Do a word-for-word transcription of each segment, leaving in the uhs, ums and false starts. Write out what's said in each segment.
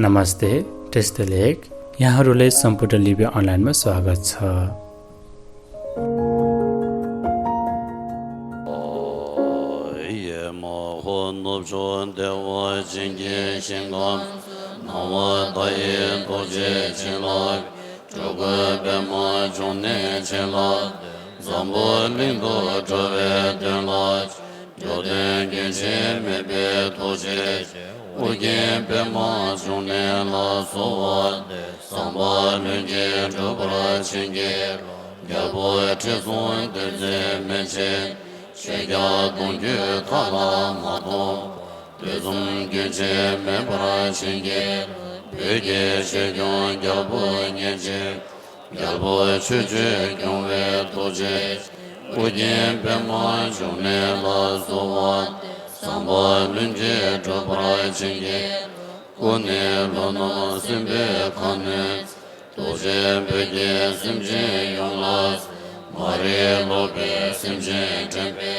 नमस्ते, བཀྲ་ཤིས་བདེ་ལེགས། यहाँहरूलाई सम्पूर्ण लिपि अनलाइनमा स्वागत छ। ཡེ་མ་ཧོ། ནུབ་ཕྱོགས་བདེ་བ་ཅན་གྱི་ཞིང་ཁམས་སུ། སྣང་བ་མཐའ་ཡས་རྡོ་རྗེ་འཆང་ལ། སྤྲུལ་སྐུ་པདྨ་འབྱུང་གནས་འཆང་ལ། འཛམ་བུ་གླིང་དུ་འགྲོ་བའི་དོན་ལ། འགྲོ་དོན་རྒྱུན་ཆད་མེད་པའི་ཐུགས་རྗེ་ཆེ། ཨོ་རྒྱན་པདྨ་འབྱུང་གནས་ལ་གསོལ་བ་འདེབས། བསམ་པ་ལྷུན་གྱིས་འགྲུབ་པར་བྱིན་གྱིས་རློབས། རྒྱལ་པོ་ཁྲི་སྲོང་ལྡེ་བཙན་མན་ཆད། ཆོས་རྒྱལ་གདུང་བརྒྱུད་མཐའ་ལ་མ་སྟོངས་པ། དུས་གསུམ་རྒྱུན་ཆད་མེད་པར་བྱིན་གྱིས་རློབས། བོད་ཀྱི་ཆོས་སྐྱོང་རྒྱལ་པོ་མཉེས་ཆེན། རྒྱལ་པོ་ཆོས་སྤྱོད་སྐྱོང་བའི་ཐུགས་རྗེ་ཆེ། ཨོ་རྒྱན་པདྨ་འབྱུང་གནས་ལ་གསོལ་བ་འདེབས། བསམ་པ་ལྷུན་གྱིས་འགྲུབ་པར་བྱིན་གྱིས་རློབས། སྐུ་ནི་ལྷོ་ནུབ་སྲིན་པོའི་ཁ་གནོན། རྡོ་རྗེ་འབོད་ཀྱིས་སེམས་ཅན་ཡོངས་ལ་གསོལ། མ་རིག་ལོག་པའི་སེམས་ཅན་འདྲེན་པའི་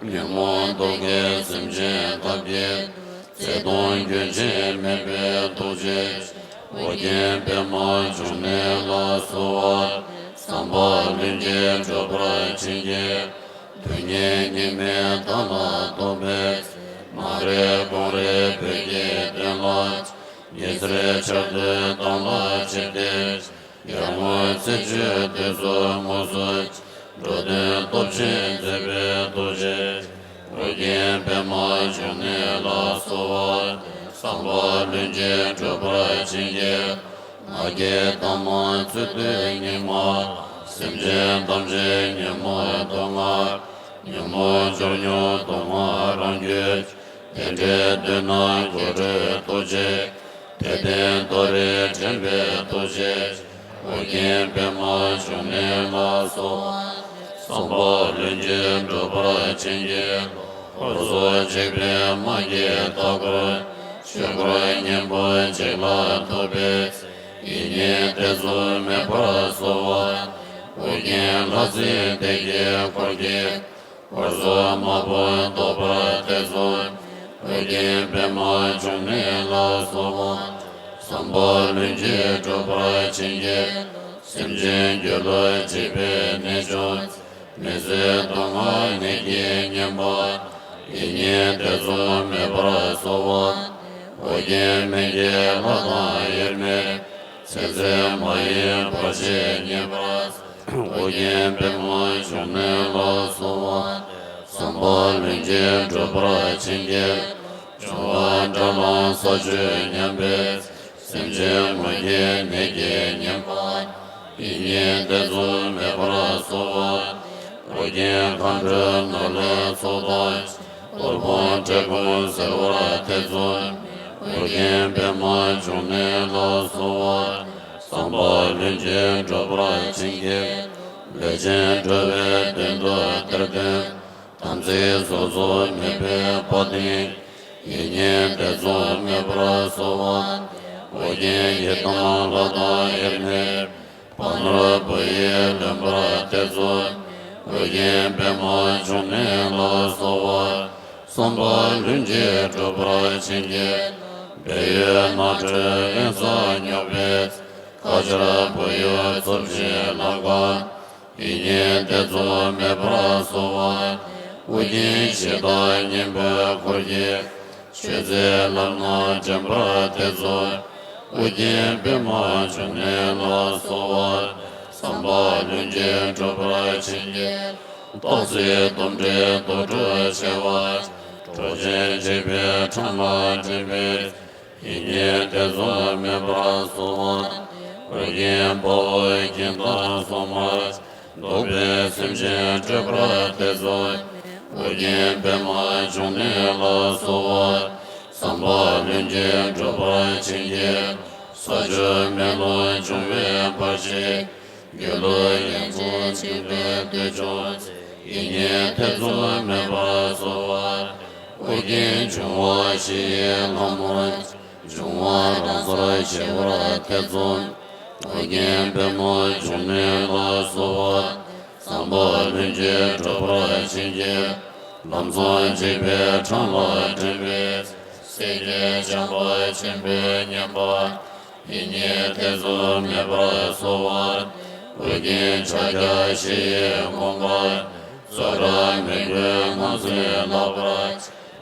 དཔལ། ཉོན་མོངས་དུག་གིས་སེམས་ཅན་བཏབ་ཀྱི་འདུག། བརྩེ་གདུང་རྒྱུན་ཆད་མེད་པའི་ཐུགས་རྗེ་ཆེ། ཨོ་རྒྱན་པདྨ་འབྱུང་གནས་ལ་གསོལ་བ་འདེབས། བསམ་པ་ལྷུན་གྱིས་འགྲུབ་པར་བྱིན་གྱིས། དུས་ངན་སྙིགས་མའི་མཐའ་ལ་ཐོབ་པའི་ཚེ། མ་རིག་ཀུན་རིག་བོད་ཀྱི་དོན་ལ། ཉི་ཟེར་འཆར་སྡུད་མདངས་ལ་ཆིབས་ཏེ། རྒྱལ་དབང་རྩིབས་བཅུའི་དུས་སུ་དངོས་སུ། འགྲོ་དོན་སྟོབས་ཆེན་མཛད་པའི་ཐུགས་རྗེ་ཆེ། ཨོ་རྒྱན་པདྨ་འབྱུང་གནས་ལ་གསོལ་བ་འདེབས། བསམ་པ་ལྷུན་གྱིས་འགྲུབ་པར་བྱིན་གྱིས། ང་རྒྱལ་དྭངས་མ་རྩོད་དུས་སྙིགས་མ། སེམས་ཅན་ཐམས་ཅད་ཉོན་མོངས་དུག་ལྔ། ཉོན་མོངས་སྦྱོར་མྱོང་དུག་ལྔ་རང་རྒྱུད། དེ་འདྲའི་དུས་ན་གུ་རུའི་ཐུགས་རྗེ། དད་ལྡན་དོ་རིང་འདྲེན་པའི་ཐུགས་རྗེ། ཨོ་རྒྱན་པདྨ་འབྱུང་གནས་ལ་གསོལ། བསམ་པ་ལྷུན་གྱིས་འགྲུབ་པར་བྱིན་གྱིས། འཁོར་ཚོགས་འཇིགས་པའི་དམག་གིས་མཐའ་བསྐོར། ཆོས་འཁོར་གཉན་པོ་འཇིག་ལ་ཐུག་པའི་ཚེ། ཡིད་གཉིས་ཐེ་ཚོམ་མེད་པར་གསོལ་བ། ཨོ་རྒྱན་ལྷ་སྲིན་སྡེ་བརྒྱད་འཁོར་གྱིས། འཁོར་ཚོགས་དམག་དཔུང་བཟློག་པར་ཐེ་ཚོམ། ཨོ་རྒྱན་པདྨ་འབྱུང་གནས་ལ་གསོལ་བ། བསམ་པ་ལྷུན་གྱིས་འགྲུབ་པར་བྱིན་གྱིས། སེམས་ཅན་སྒྱུ་ལུས་འཇིག་པའི་ནད་བྱུང་ཚེ། མི་བཟོད་སྡུག་བསྔལ་ནད་ཀྱིས་ཉེན་པ། ཡིད་གཉིས་ཐེ་ཚོམ་མེད་པར་གསོལ་བ། ཨོ་རྒྱན་སྨན་གྱི་ལྷ་དང་དབྱེར་མེད། ཚེ་ཟད་མ་ཡིན་བར་ཆད་ཉེ་བར་སེལ། ཨོ་རྒྱན་པདྨ་འབྱུང་གནས་ལ་གསོལ་བ། བསམ་པ་ལྷུན་གྱིས་འགྲུབ་པར་བྱིན་གྱིས། འབྱུང་བ་དགྲར་ལངས་ས་བཅུད་ཉམས་པའི་ཚེ། སེམས་ཅན་མུ་གེའི་ནད་ཀྱིས་ཉེན་པ། ཡིད་གཉིས་ཐེ་ཚོམ་མེད་པར་གསོལ་བ། ཨོ་རྒྱན་མཁའ་འགྲོའི་ནོར་ལྷའི་ཚོགས་དང་། དབུལ་ཕོངས་བཀྲེས་སྐོམ་སེལ་བར་ཐེ་ཚོམ། ཨོ་རྒྱན་པདྨ་འབྱུང་གནས་ལ་གསོལ་བ། བསམ་པ་ལྷུན་གྱིས་འགྲུབ་པར་བྱིན་གྱིས། ལས་ཅན་སྒྲོལ་བའི་དོན་དུ་གཏེར་སྟོན། དམ་ཚིག་ཟོལ་ཟོག་མེད་པའི་དཔའ་གདིང་། ཡིད་གཉིས་ཐེ་ཚོམ་མེད་པར་གསོལ་བ། ཨོ་རྒྱན་ཡི་དམ་ལྷ་དང་དབྱེར་མེད། དཔའ་ནོར་བུ་ཡིས་ལོན་པར་ཐེ་ཚོམ། ཨོ་རྒྱན་པདྨ་འབྱུང་གནས་ལ་གསོལ་བ། བསམ་པ་ལྷུན་གྱིས་འགྲུབ་པར་བྱིན་གྱིས། སྦས་ཡུལ་ནགས་ཁྲོད་དབེན་ས་སྙོགས་པའི་ཚེ། ཁ་ཆར་བུ་ཡུག་འཚུབ་ཅིང་ལམ་གང་། ཡིད་གཉིས་ཐེ་ཚོམ་མེད་པར་གསོལ་བ། ཨོ་རྒྱན་གཞི་བདག་གཉན་པོའི་འཁོར་གྱིས། ཆོས་མཛད་ལམ་སྣ་འདྲེན་པར་ཐེ་ཚོམ། ཨོ་རྒྱན་པདྨ་འབྱུང་གནས་ལ་གསོལ་བ། བསམ་པ་ལྷུན་གྱིས་འགྲུབ་པར་བྱིན་གྱིས། རྟག་གཅིག་དོམ་དྲེད་དུག་སྦྲུལ་མཆེ་བ། གྲོག་ཆེན་འཇིགས་པའི་འཕྲང་ལ་འདྲེན་པའི། ཡིད་གཉིས་ཐེ་ཚོམ་མེད་པར་གསོལ་བ། ཨོ་རྒྱན་དཔའ་བོ་གིང་དང་སྲུང་མ། བཟློག་པའི་སེམས་ཅན་སྐྲོད་པར་ཐེ་ཚོམ། ཨོ་རྒྱན་པདྨ་འབྱུང་གནས་ལ་གསོལ་བ། བསམ་པ་ལྷུན་གྱིས་འགྲུབ་པར་བྱིན་གྱིས། ས་ཆུ་མེ་རླུང་འབྱུང་བའི་བར་ཆད། སྒྱུ་ལུས་ཡོངས་རྫོགས་འཆིང་བའི་དུས་བྱུང་ཚེ། ཡིད་གཉིས་ཐེ་ཚོམ་མེད་པར་གསོལ་བ། ཨོ་རྒྱན་འབྱུང་བ་བཞི་ཡི་ལྷ་མོ། འབྱུང་བ་རང་སར་ཞི་བར་ཐེ་ཚོམ། ཨོ་རྒྱན་པདྨ་འབྱུང་གནས་ལ་གསོལ་བ། བསམ་པ་ལྷུན་གྱིས་འགྲུབ་པར་བྱིན་གྱིས། ལམ་སྲང་འཇིགས་པའི་འཕྲང་ལ་འདྲེན་པའི། སྲས་ཀྱི་བྱམས་པ་ཆེན་པོས་བསྙེན་པ། ཡིད་གཉིས་ཐེ་ཚོམ་མེད་པར་གསོལ་བ། ཨོ་རྒྱན་ཕྱག་རྒྱ་བཞི་ཡི་དགོངས་པ། ཚོགས་རབ་མོས་གུས་སྔགས་ཀྱིས་བརླབ་པར་བྱ།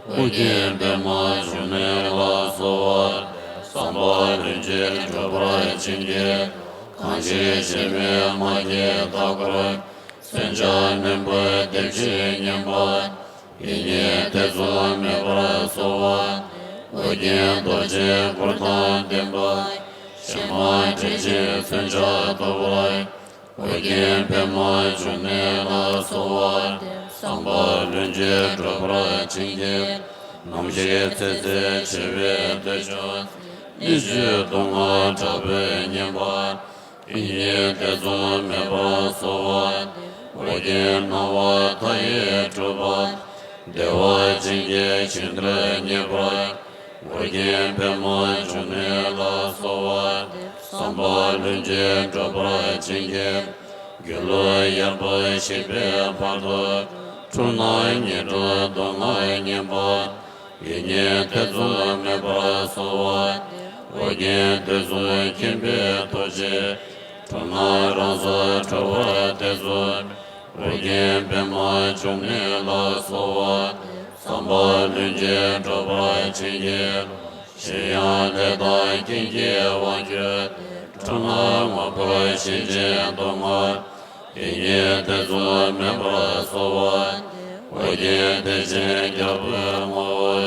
ཨོ་རྒྱན་པདྨ་འབྱུང་གནས་ལ་གསོལ་བ། བསམ་པ་ལྷུན་གྱིས་འགྲུབ་པར་བྱིན་གྱིས་རློབས། གང་ཞིག་གཞན་མའི་དམག་གིས་མཐའ་བསྐོར། མཚོན་ཆ་རྣོན་པོས་འདེབས་ཤིང་བསྙེན་པ། ཡིད་གཉིས་ཐེ་ཚོམ་མེད་པར་གསོལ་བ། ཨོ་རྒྱན་རྡོ་རྗེའི་གུར་དང་ལྡན་པ། ཞལ་མ་འདྲིལ་ཞིང་མཚོན་ཆ་ཐོགས་པ། ཨོ་རྒྱན་པདྨ་འབྱུང་གནས་ལ་གསོལ་བ། བསམ་པ་ལྷུན་གྱིས་འགྲུབ་པར་བྱིན་གྱིས། ནམ་ཞིག་ཚེ་ཟད་འཆི་བའི་དུས་ཀྱང་། སྙིགས་དུས་སྡུག་བསྔལ་དྲག་པོས་ཉེན་པ། ཡིད་གཉིས་ཐེ་ཚོམ་མེད་པར་གསོལ་བ། ཨོ་རྒྱན་སྣང་བ་མཐའ་ཡས་སྤྲུལ་པ། བདེ་བ་ཅན་གྱི་ཞིང་དུ་གནས་པ། ཨོ་རྒྱན་པདྨ་འབྱུང་གནས་ལ་གསོལ་བ། བསམ་པ་ལྷུན་གྱིས་འགྲུབ་པར་བྱིན་གྱིས། སྒྱུ་ལུས་ཡལ་བར་བྱེད་པའི་བར་དུ། འཁྲུལ་སྣང་ཉེར་སྒྲོན་སྡུག་བསྔལ་ཉེན་པ། ཡིད་གཉིས་ཐེ་ཚོམ་མེད་པར་གསོལ་བ། ཨོ་རྒྱན་དུས་གསུམ་མཁྱེན་པའི་ཐུགས་རྗེས། འཁྲུལ་སྣང་རང་སར་གྲོལ་བར་ཐེ་ཚོམ། ཨོ་རྒྱན་པདྨ་འབྱུང་གནས་ལ་གསོལ་བ། བསམ་པ་ལྷུན་གྱིས་འགྲུབ་པར་བྱིན་གྱིས། གཞན་ཡང་ལས་དང་རྐྱེན་གྱིས་དབང་གྱུར་ཏེ། འཁྲུལ་སྣང་དངོས་པོར་ཞེན་ཅིང་སྡུག་བསྔལ། ཡིད་གཉིས་ཐེ་ཚོམ་མེད་པར་གསོལ་བ། ཨོ་རྒྱན་བདེ་ཆེན་རྒྱལ་པོའི་ངོ་བོ།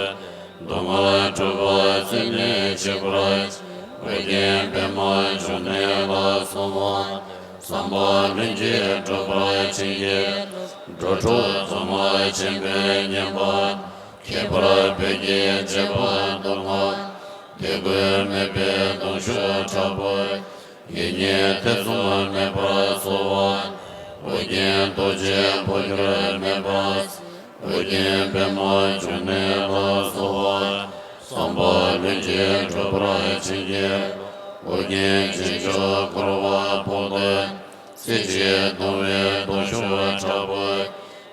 སྡུག་བསྔལ་འཁྲུལ་པ་ཚུལ་གནས་འཇིག་པར་བྱེད། ཨོ་རྒྱན་པདྨ་འབྱུང་གནས་ལ་གསོལ་བ། བསམ་པ་ལྷུན་གྱིས་འགྲུབ་པར་བྱིན་གྱིས། འགྲོ་དྲུག་སྡུག་བསྔལ་ཆེན་པོས་ཉེན་པ། ཁྱད་པར་བོད་ཀྱི་བྱེད་པ་སྡུག་བསྔལ། དད་གུས་མོས་པའི་གདུང་ཤུགས་དྲག་པོས། ཡིད་གཉིས་ཐེ་ཚོམ་མེད་པར་གསོལ་བ། ཨོ་རྒྱན་རྡོ་རྗེ་འཕོ་འགྱུར་མེད་པ། ཨོ་རྒྱན་པདྨ་འབྱུང་གནས་ལ་གསོལ་བ། བསམ་པ་ལྷུན་གྱིས་འགྲུབ་པར་བྱིན་གྱིས། ཨོ་རྒྱན་རྗེས་འཇུག་འཁོར་བ་འཕོག་སྟེ། ཚེ་གཅིག་གདུང་བའི་གདུང་ཤུགས་དྲག་པོས།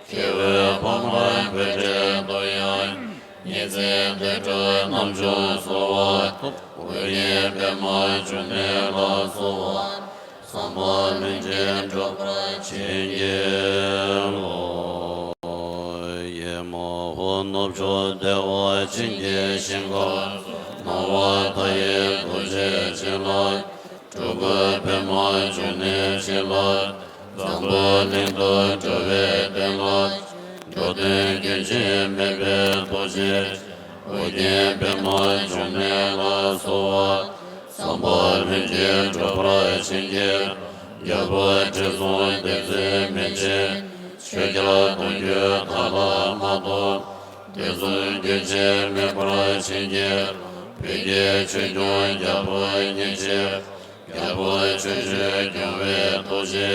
ཁྱེའུ་ཕ་མར་འབོད་སྒྲའི་གདངས་དབྱངས། ཉི་ཚེ་དུད་འགྲོ་རྣམས་ཀྱང་གསོལ་བ་ཐོབ། ཨོ་རྒྱན་པདྨ་འབྱུང་གནས་ལ་གསོལ་བ། བསམ་པ་ལྷུན་གྱིས་འགྲུབ་པར་བྱིན་གྱིས་རློབས། ཡ་མ་ཧོ། ནུབ་ཕྱོགས་བདེ་བ་ཅན་གྱི་ཞིང་ཁམས་སུ། སྣང་བ་མཐའ་ཡས་རྡོ་རྗེ་འཆང་ལ། སྤྲུལ་སྐུ་པདྨ་འབྱུང་གནས་ཆེ་ལ། འཛམ་བུ་གླིང་དུ་འགྲོ་བའི་དོན་ལ། འགྲོ་དོན་རྒྱུན་ཆད་མེད་པའི་ཐུགས་རྗེ། ཨོ་རྒྱན་པདྨ་འབྱུང་གནས་ལ་གསོལ་བ། བསམ་པ་ལྷུན་གྱིས་འགྲུབ་པར་བྱིན་གྱིས། རྒྱལ་པོ་ཁྲི་སྲོང་ལྡེ་བཙན་མན་ཆད། ཆོས་རྒྱལ་གདུང་བརྒྱུད་དར་ལ་མ་ཐོབ། དེ་ཙམ་རྒྱུན་ཆད་མེད་པར་བྱིན་གྱིས། བོད་ཀྱི་ཆོས་སྐྱོང་རྒྱལ་པོ་ཉིད་ཀྱི། རྒྱལ་པོ་ཆོས་སྤྱོད་སྐྱོང་བའི་ཐུགས་རྗེ།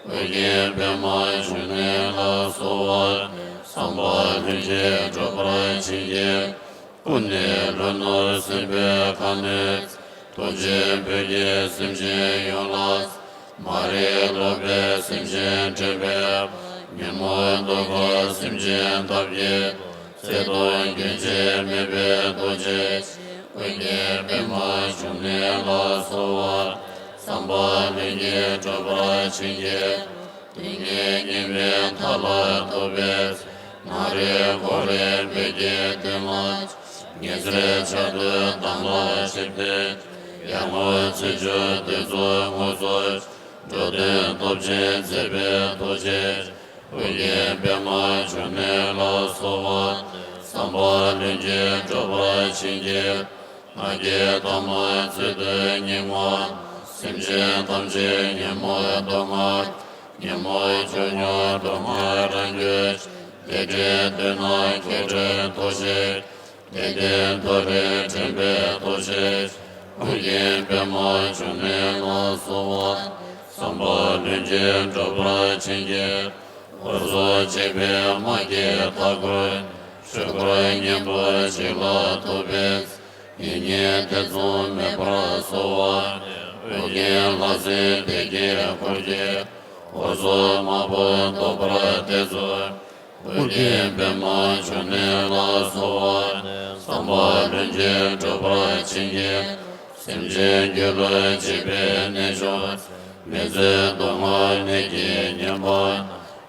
ཨོ་རྒྱན་པདྨ་འབྱུང་གནས་ལ་གསོལ་བ། བསམ་པ་ལྷུན་གྱིས་འགྲུབ་པར་བྱིན་གྱིས། སྐུ་ནི་ལྷོ་ནུབ་སྲིན་པོའི་ཁ་གནོན། ཐུགས་རྗེས་བོད་ཀྱི་སེམས་ཅན་ཡོངས་ལ། མ་རིག་ལོག་པའི་སེམས་ཅན་འདྲེན་པའི། ཉོན་མོངས་གདུལ་དཀའི་སེམས་ཅན་ཐམས་ཅད། ཚེ་དང་རྒྱུན་ཆད་མེད་པའི་ཐུགས་རྗེ། ཨོ་རྒྱན་པདྨ་འབྱུང་གནས་ལ་གསོལ་བ། བསམ་པ་ལྷུན་གྱིས་འགྲུབ་པར་བྱིན་གྱིས། དུས་ངན་སྙིགས་མའི་མཐའ་ལ་ཐུག་པའི་ཚེ། ནད་རིགས་འཁོར་བའི་བོད་ཀྱི་དོན་ལ། ཉི་ཚེ་ཆར་དུ་དམ་ལ་བཅས་ཏེ། ཡར་ངོ་ཚེས་བཅུ་དུས་གསུམ་དངོས་སུ། འགྲོ་དོན་སྟོབས་ཆེན་མཛད་པའི་ཐུགས་རྗེ། ཨོ་རྒྱན་པདྨ་འབྱུང་གནས་ལ་གསོལ་བ། བསམ་པ་ལྷུན་གྱིས་འགྲུབ་པར་བྱིན་གྱིས། ང་རྒྱལ་དང་མ་བརྩེ་གདུང་སྙིགས་མ། སེམས་ཅན་ཐམས་ཅད་ཉོན་མོངས་སྡུག་བསྔལ། ཉོན་མོངས་ཆོས་ཉིད་སྡུག་བསྔལ་རང་རྒྱུད་ཅན། དེ་འདྲའི་དོན་རྣམས་མཁས་གྲུབ་ཐུགས་རྗེ། དེ་ལྟའི་མཐོ་རིས་འདྲེན་པའི་ཐུགས་རྗེ། ཨོ་རྒྱན་པདྨ་འབྱུང་གནས་ལ་གསོལ་བ། བསམ་པ་ལྷུན་གྱིས་འགྲུབ་པར་བྱིན་གྱིས། འཁོར་ཚོགས་འཇིགས་པའི་དམག་གིས་མཐའ་བསྐོར། ཆོས་འཁོར་གཉན་པོ་གཅིག་ལ་ཐུག་པའི་ཚེ། ཡིད་གཉིས་ཐེ་ཚོམ་མེད་པར་གསོལ་བ། ཨོ་རྒྱན་ལྷ་སྲིན་སྡེ་བརྒྱད་འཁོར་གྱིས། འཁོར་ཚོགས་དམག་དཔུང་བཟློག་པར་ཐེ་ཚོམ། ཨོ་རྒྱན་པདྨ་འབྱུང་གནས་ལ་གསོལ་བ། བསམ་ ཟམ་པ་ལྷུན་གྱིས་འགྲུབ་པར་བྱིན་གྱིས། སེམས་ཅན་སྒྱུ་ལུས་འཇིག་པའི་གནས་བྱུང་། མི་བཟོད་སྡུག་བསྔལ་ནད་ཀྱིས་ཉེན་པ།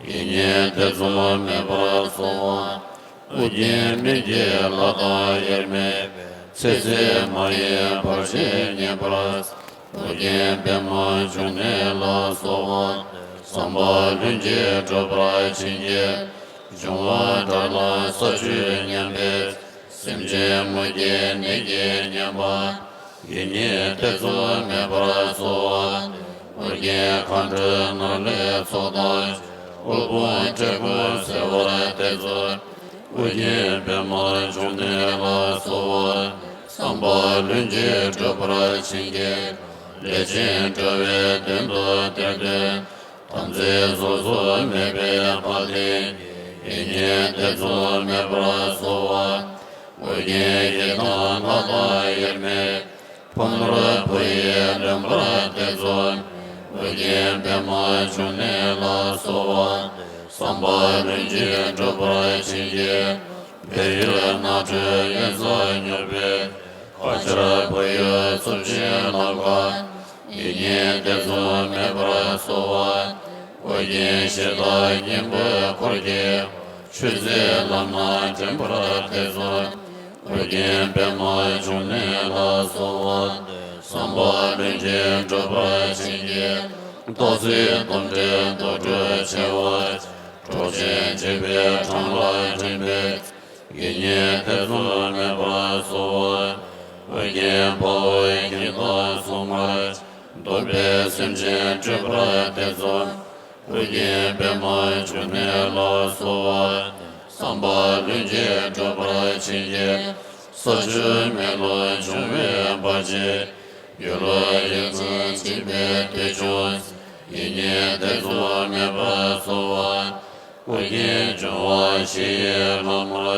ཡིད་གཉིས་ཐེ་ཚོམ་མེད་པར་གསོལ་བ། ཨོ་རྒྱན་སྨན་གྱི་བླ་དང་དབྱེར་མེད་པའི། ཚེ་ཟད་མ་ཡིན་བར་ཆད་ཉེ་བར་སེལ། ཨོ་རྒྱན་པདྨ་འབྱུང་གནས་ལ་གསོལ་བ། ཟམ་པ་ལྷུན་གྱིས་འགྲུབ་པར་བྱིན་གྱིས། འབྱུང་བ་དགྲར་ལངས་ས་བཅུད་ཉམས་པའི། སེམས་ཅན་མུ་གེའི་ནད་ཀྱིས་ཉེན་པ། ཡིད་གཉིས་ཐེ་ཚོམ་མེད་པར་གསོལ་བ། ཨོ་རྒྱན་མཁའ་འགྲོའི་ནོར་ལྷའི་ཚོགས་དང་། དབུལ་ཕོངས་བཀྲེས་སྐོམ་སེལ་བར་ཐེ་ཚོམ། ཨོ་རྒྱན་པདྨ་འབྱུང་གནས་ལ་གསོལ་བ། ཟམ་པ་ལྷུན་གྱིས་འགྲུབ་པར་བྱིན་གྱིས། ལས་ཅན་དགྲ་བོའི་མདུན་དུ་གཏེར་སྟོན། དམ་ཚིག་ཟུར་ཟུར་མེད་པའི་དཔའ་གདེང་གིས། ཡིད་གཉིས་ཐེ་ཚོམ་མེད་པར་གསོལ་བ། ཨོ་རྒྱན་ཡི་དམ་ལྷ་དང་དབྱེར་མེད། ཕ་ནོར་བུ་ཡིས་ལོན་པར་ཐེ་ཚོམ། ཨོ་རྒྱན་པདྨ་འབྱུང་གནས་ལ་གསོལ་བ། ཟམ་པ་ལྷུན་གྱིས་འགྲུབ་པར་བྱིན་གྱིས། བལ་ཡུལ་ནགས་ཁྲོད་དབེན་ས་མྱུར་བའི། ཁ་ཆར་བུ་ཡུག་འཚུབ་ཅིང་རླབས་འཁོལ། ཡིད་གཉིས་ཐེ་ཚོམ་མེད་པར་གསོལ་བ། ཨོ་རྒྱན་གཞི་བདག་གཉན་པོའི་འཁོར་གྱིས། ཆོས་མཛད་ལམ་སྣ་འདྲེན་པར་ཐེ་ཚོམ། ཨོ་རྒྱན་པདྨ་འབྱུང་གནས་ལ་གསོལ་བ། ཟམ་པ་ལྷུན་གྱིས་འགྲུབ་པར་བྱིན་གྱིས། རྟག་འཛིན་གཏུམ་དྲག་དུག་སྦྲུལ་མཆེ་བ། འབྲོག་ཆེན་འཇིགས་པའི་འཕྲང་ལ་འདྲེན་པའི། ཡིད་གཉིས་ཐེ་ཚོམ་མེད་པར་གསོལ་བ། ཨོ་རྒྱན་དཔའ་བོ་གིང་དང་སྲུང་མ། གདུག་པའི་སེམས་ཅན་སྐྲོད་པར་ཐེ་ཚོམ། ཨོ་རྒྱན་པདྨ་འབྱུང་གནས་ལ་གསོལ་བ། ཟམ་པ་ལྷུན་གྱིས་འགྲུབ་པར་བྱིན་གྱིས། ས་ཆུ་མེ་རླུང་འབྱུང་བའི་བར་ཆད། སྒྱུ་ལུས་ཡིད་ཚིམ་འཇིག་པའི་དུས་བྱུང་། ཡིད་གཉིས་ཐེ་ཚོམ་མེད་པར་གསོལ་བ། ཨོ་རྒྱན་འབྱུང་བ་བཞི་ཡི་ལྷ་མོ།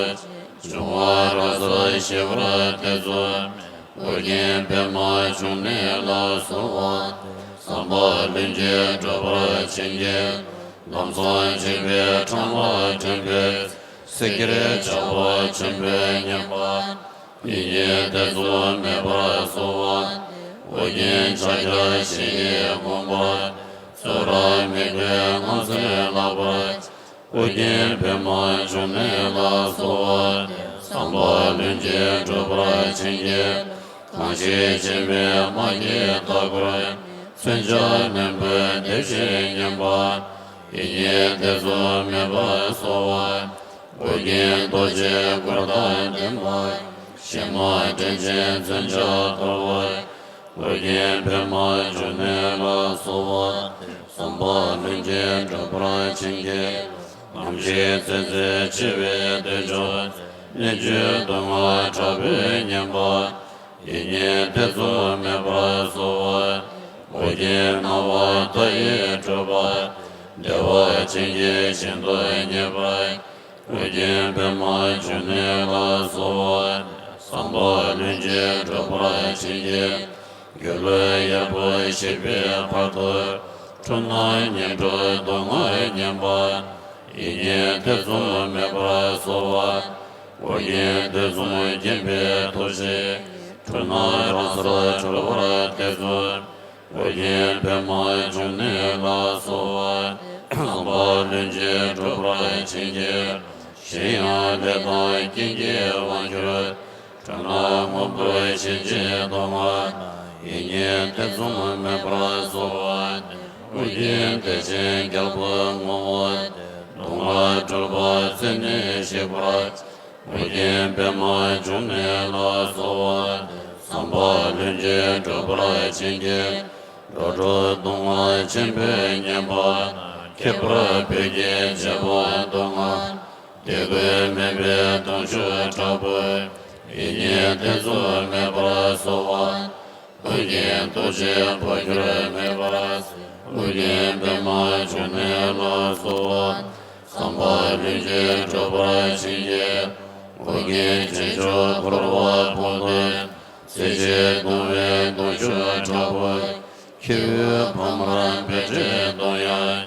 འབྱུང་བ་རང་སར་ཞི་བར་ཐེ་ཚོམ། ཨོ་རྒྱན་པདྨ་འབྱུང་གནས་ལ་གསོལ་བ། ཟམ་པ་ལྷུན་གྱིས་འགྲུབ་པར་བྱིན་གྱིས། ལམ་སྲང་འཇིགས་པའི་འཕྲང་ལ་འདྲེན་པའི། སྲས་ཀྱི་ཇག་པ་ཆེན་པོས་ཉེན་པ། ཡིད་གཉིས་ཐེ་ཚོམ་མེད་པར་གསོལ་བ། ཨོ་རྒྱན་ཕྱག་རྒྱ་བཞི་ཡི་དགོངས་པ། ཚུལ་ཁྲིམས་མི་མཐུན་ངན་སེམས་བརླག་པར། ཨོ་རྒྱན་པདྨ་འབྱུང་གནས་ལ་གསོལ་བ། ཟམ་པ་ལྷུན་གྱིས་འགྲུབ་པར་བྱིན་གྱིས། གང་ཞིག་སྦྱིན་པའི་དམག་གིས་མཐའ་བསྐོར། མཚོན་ཆ་རྣོན་པོས་འདེབས་ཤིང་ཉེན་པ། ཡིད་གཉིས་ཐེ་ཚོམ་མེད་པར་གསོལ་བ། ཨོ་རྒྱན་རྡོ་རྗེའི་གུར་དང་ལྡན་པ། ཞི་མ་དྲན་ཅིང་མཚོན་ཆ་འཐོར་བ། ཨོ་རྒྱན་པདྨ་འབྱུང་གནས་ལ་གསོལ་བ། ཟམ་པ་ལྷུན་གྱིས་འགྲུབ་པར་བྱིན་གྱིས། ནམ་ཞིག་ཚེ་ཟད་འཆི་བའི་དུས་བྱུང་། གནད་གཅོད་སྡུག་བསྔལ་དྲག་པོས་ཉེན་པ། ཡིད་གཉིས་ཐེ་ཚོམ་མེད་པར་གསོལ་བ། ཨོ་རྒྱན་སྣང་བ་མཐའ་ཡས་སྤྲུལ་པ། བདེ་བ་ཅན་གྱི་ཞིང་དུ་གཉེར་པ། ཨོ་རྒྱན་པདྨ་འབྱུང་གནས་ལ་གསོལ་བ། ཟམ་པ་ལྷུན་གྱིས་འགྲུབ་པར་བྱིན་གྱིས། སྒྱུ་ལུས་གཡར་པོ་ཞིག་པའི་བར་དུ། འཁྲུལ་སྣང་ངན་འགྲོའི་སྡུག་བསྔལ་ཉེན་པ། ཡིད་གཉིས་ཐེ་ཚོམ་མེད་པར་གསོལ་བ། ཨོ་རྒྱན་དུས་གསུམ་མཁྱེན་པའི་ཐུགས་རྗེས། འཁྲུལ་སྣང་རང་སར་གྲོལ་བར་ཐེ་ཚོམ། ཨོ་རྒྱན་པདྨ་འབྱུང་གནས་ལ་གསོལ་བ། ཟམ་པ་ལྷུན་གྱིས་འགྲུབ་པར་བྱིན་གྱིས། གཞན་ཡང་ལས་དང་རྐྱེན་གྱིས་དབང་གྱུར། འཁྲུལ་སྣང་དངོས་པོར་ཞེན་ཅིང་སྡུག་བསྔལ། ཡིད་གཉིས་ཐེ་ཚོམ་མེད་པར་གསོལ་བ། ཨོ་རྒྱན་བདེ་ཆེན་རྒྱལ་པོའི་ངོ་བོ། སྡུག་བསྔལ་སྒྲོལ་བ་ཚེ་ནས་ཞི་བར། ཨོ་རྒྱན་པདྨ་འབྱུང་གནས་ལ་གསོལ་བ། ཟམ་པ་ལྷུན་གྱིས་འགྲུབ་པར་བྱིན་གྱིས། འགྲོ་དྲུག་སྡུག་བསྔལ་ཆེན་པོས་ཉེན་པ། ཁྱད་པར་བོད་ཀྱི་བྱེད་པོ་སྡུག་བསྔལ། དད་གུས་མེད་པའི་གདུང་ཤུགས་དྲག་པོས། ཡིད་གཉིས་ཐེ་ཚོམ་མེད་པར་གསོལ་བ། ཨོ་རྒྱན་རྡོ་རྗེའི་འཕོ་འགྱུར་མེད་པ། ཨོ་རྒྱན་པདྨ་འབྱུང་གནས་ལ་གསོལ་བ། ཟམ་པ་ལྷུན་གྱིས་འགྲུབ་པར་བྱིན་གྱིས། ཨོ་རྒྱན་རྗེས་འཇུག་འཁོར་བ་སྤངས་ཏེ། ཚེ་གཅིག་གདུང་བའི་གདུང་ཤུགས་དྲག་པོས། ཁྱེའུ་ཕ་མར་འབད་བྲལ་གདུང་ཡང་།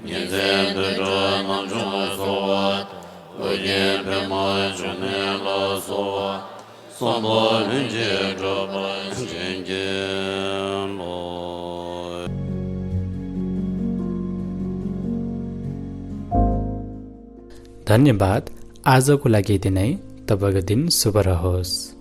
ཉིན་མཚན་དུད་འགྲོ་རྣམ་འཇོམས་གསོལ་བ། ཨོ་རྒྱན་པདྨ་འབྱུང་གནས་ལ་གསོལ་བ། གསུམ་པོ་ལྷུན་གྱིས་གྲུབ་པར་བྱིན་གྱིས་རློབས། धन्यवाद। आजको लागि यति नै। तपाईँको दिन शुभ रहोस्।